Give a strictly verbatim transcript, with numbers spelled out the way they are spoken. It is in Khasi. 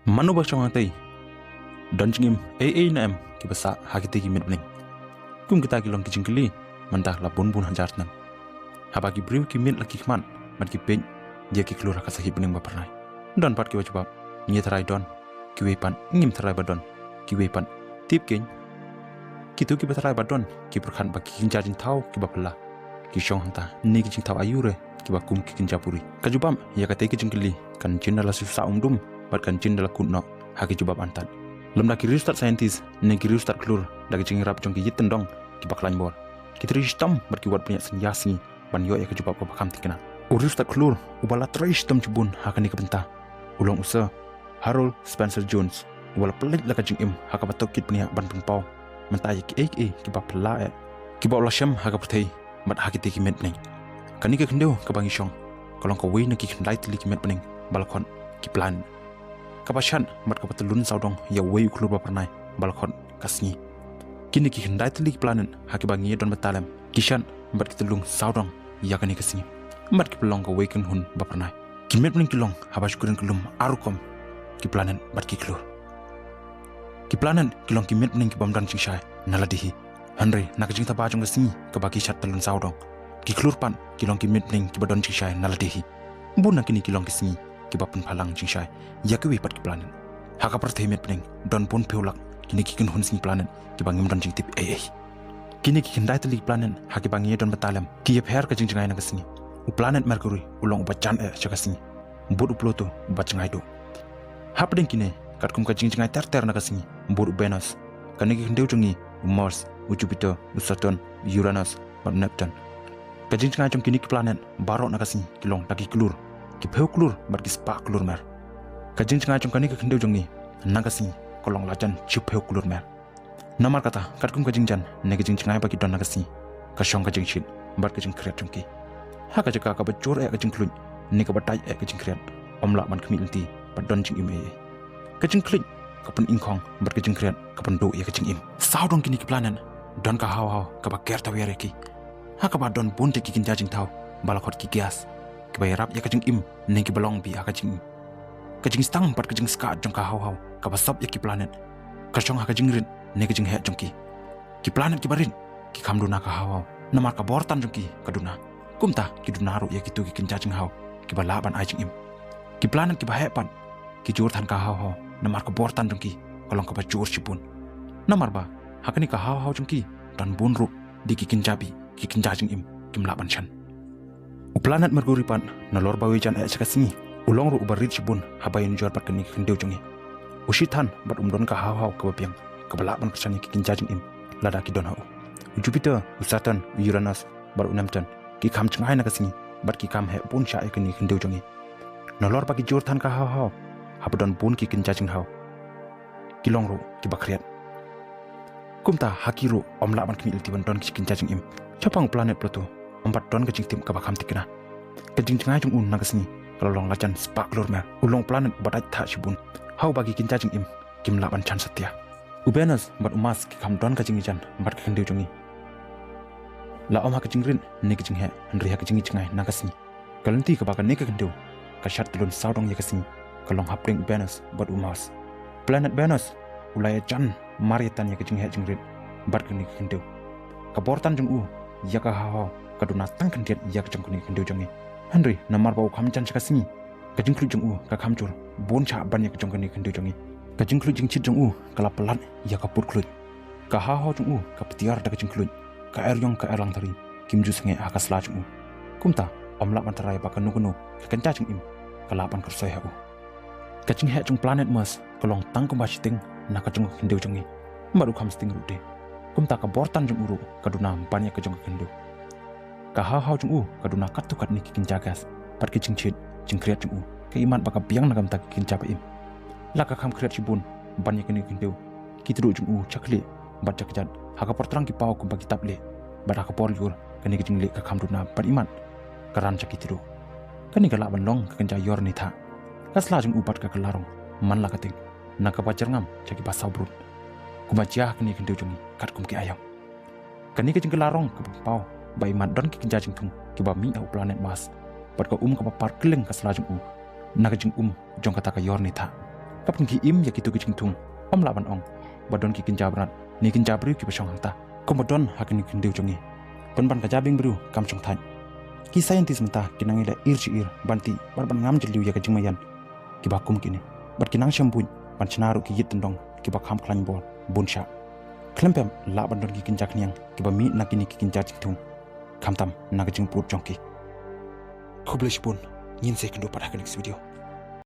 Mano ba shong hangtei? Don jingim ei ei ne em kiba sah ha kitei ki miet bneng? Kum kita ki long ki jingkylli mynta la bun bun hajar snem. Haba ki briew ki miet la ki khmat bad ki peit ïa ki khlur ha ka sahieh bneng ba phyrnai, don pat kiba jubab, ngi tharai don, kiwei pat ngim tharai ba don, kiwei pat tip keiñ. Kito kiba tharai ba don ki pyrkhat ba ki kynja jingthaw kiba phylla ki shong hangta ne ki jingthaw aiu re kiba kum ki kynja puri. Ka jubab ïa katei ka jingkylli kan jin da la shu sah umdum bad kan jin da la kut noh ha ki jubab antad. Lymda ki riewstad scientist ne ki riewstad khlur da ki jingïarap jong ki ïit tyndong kiba khlaiñ bor, ki trei shitom bad ki wad bniah synñia sngi ban ïoh ïa ka jubab kaba kham thikna. U riewstad khlur uba la trei shitom shibun ha kane ka bynta u long u Sir Harold Spencer Jones, uba la pynleit la ka jingim ha kaba tohkit bniah ban pynpaw mynta ïa kiei kiei kiba phylla eh kiba u la shem ha ka pyrthei bad ha kitei ki miet bneng. Kane ka khyndew kaba ngi shong ka long kawei na ki khyndai tylli ki miet bneng ba la khot ki planet, kaba shad bad kaba tyllun sawdong ïa uwei u khlur ba phyrnai ba la khot ka sngi. Kine ki khyndai tylli ki planet ha kiba ngi ïa don bynta lem ki shad bad ki tyllun sawdong ïa kane ka sngi bad ki pynlong kawei ka kynhun ba phyrnai. Ki miet bneng ki long haba shu kren kyllum ar rukom, ki planet bad ki khlur. Ki planet ki long ki miet bneng kibym don jingshai na lade hi, hynrei na ka jingthaba jong ka sngi kaba ki shad tyllun sawdong. Ki khlur pat ki long ki miet bneng kiba don jingshai na lade hi. Bun na kine ki long ki sngi kiba pynphalang jingshai ïa kiwei pat ki planet. Ha ka pyrthei miet bneng don bun phew lak kine ki kynhun sngi planet kiba ngim don jingtip ei ei. Kine ki khyndai tylli ki planet ha kiba ngi ïa don bynta lem ki ïapher ka jingjngai na ka sngi. U planet Mercury u long uba jan eh sha ka sngi bad u Pluto uba jngai duh. Hapdeng kine, katkum ka jingjngai ter ter na ka sngi, bun u Venus, kane ka khyndew jong ngi, u Mars, u Jupiter, u Saturn, u Uranus bad u Neptune. Ka jingjngai jong kine ki planet baroh na ka sngi ki long da ki klur, ki phew klur bad ki spah klur mer. Ka jingjngai jong kane ka khyndew jong ngi na ka sngi ka long la jan shiphew klur mer. Namar kata, katkum ka jingjan ne ka jingjngai ba ki don na ka sngi, ka shong ka jingshit bad ka jingkhriat jong ki. Ha ka jaka kaba jur eh ka jingkhluit ne kaba dait eh ka jingkhriat, ym lah ban khmih lynti ba don jingim ei ei. Ka jingkhluit ka pyningkhong bad ka jingkhriat ka pynduh ïa ka jingim. Sawdong kine ki planet don ka haw haw kaba ker tawiar ïa ki, ha kaba don bun de ki kynja jingthaw ba la khot ki gas, kiba ïarap ïa ka jingim ne kiba long bha ha ka jingim. Ka jingstang bad ka jingskad jong ka haw haw kaba sop ïa ki planet ka shong ha ka jingrit ne ka jingheh jong ki. Ki planet kiba rit ki kham duna ka haw haw namar ka bor tan jong ki ka duna. Kumta ki duna ruh ïa kito ki kynja jinghaw kiba lah ban ai jingim. Ki planet kiba heh pat ki jur than ka haw haw namar ka bor tan jong ki ka long kaba jur shibun. Namar ba ha kane ka haw haw jong ki don bun ruh de ki kynja bih, ki kynja jingim kim lah ban shan. U planet Mercury pat, nalor ba u ïajan eh sha ka sngi, u long ruh uba rit shibun haba ïanujor bad kane ka khyndew jong ngi. U shit than bad um don ka haw haw kaba biang kaba lah ban kyrshan ïa ki kynja jingim lada ki don ha u. U Jupiter, u Saturn, u Uranus bad u Neptune ki kham jngai na ka sngi bad ki kham heh bun shah ïa kane ka khyndew jong ngi. Nalor ba ki jur than ka haw haw, haba don bun ki kynja jinghaw, ki long ruh kiba khriat. Kumta ha ki ruh ym lah ban khmih lynti ban don ki kynja jingim. Shaphang u planet Pluto ym pat don ka jingtip kaba kham thikna. Ka jingjngai jong u na ka sngi ka la long la jan spah klur mer. U long u planet uba dait thah shibun ha uba ki kynja jingim kim lah ban shan satia. U Venus bad u Mars ki kham don ka jingïajan bad ka khyndew jong ngi, la ym ha ka jingrit ne ka jingheh, hynrei ha ka jingïajngai na ka sngi. Ka lynti kaba kane ka khyndew ka shad tyllun sawdong ïa ka sngi ka long hapdeng u Venus bad u Mars. Planet Venus u la ïajan mar ïa tan ïa ka jingheh jingrit bad kane ka khyndew. Ka bor tan jong u ïa ka haw haw ka duna tang khyndiat ïa ka jong kane ka khyndew jong ngi. Hynrei namar ba u kham jan sha ka sngi, ka jingkhluit jong u ka kham jur bun shah ban ïa ka jong kane ka khyndew jong ngi. Ka jingkhluit jingshit jong u ka la palat ïa ka pud khluit. Ka haw haw jong u ka ptiar da ka jingkhluit. Ka eriong ka erlang thari kim ju sangeh ha ka sla jong u. Kumta ym lah ban tharai ba kano kano ka kynja jingim ka lah ban kyrsoi ha u. Ka jingheh jong planet Mars ka long tang kumba shiteng na ka jong ka khyndew jong ngi. Bad u kham shiteng ruh de. Kumta ka bor tan jong u ruh ka duna ban ïa ka jong ka khyndew. Ka haw haw jong u ka duna katto katne ki kynja gas bad ka jingshit jingkhriat jong u ka imat ba ka biang na ka bynta ki kynja ba im. La ka kham khriat shibun ban ïa kane ka khyndew. Ki tdruh jong u sha khlieh bad sha kjat, ha ka por thrang ki paw kumba ki tap lieh, bad ha ka por lyiur kane ka jinglieh ka kham duna bad imat ka ran sha ki tdruh. Kane ka lah ban long ka kynja ïor ne thah. Ka sla jong u bad ka kylla rong man la ka tieng, na kaba jyrngam sha kiba saw brut. Kumba jia ha kane ka khyndew jong ngi katkum ki aïom. Kane ka jingkylla rong kaba paw ba imat don ki kynja jingthung kiba mih ha u planet Mars bad ka um kaba par kylleng ka sla jong u na ka jingum jong kata ka ïor ne thah. Ka pynkhie im ïa kito ki jingthung. Ym lah ban ong ba don ki kynja brat ne kynja briew kiba shong hangta kumba don ha kine ki khyndew jong ngi. Pynban ka jabieng briew kam shongthait. Ki scientist mynta ki nang ïaleh ir shi ir ban tih bad ban ngam jylliew ïa ka jingmaïan kiba kum kine, bad ki nang shem buit ban shna ruh ki ïit tyndong kiba kham khlaiñ bor bun shah. Khlem pep lah ban don ki kynja khñiang kiba mih na kine ki kynja jingthung, khamtam na ka jingput jong ki. Khublei shibun, ngin sa ïakynduh pat ha ka next video.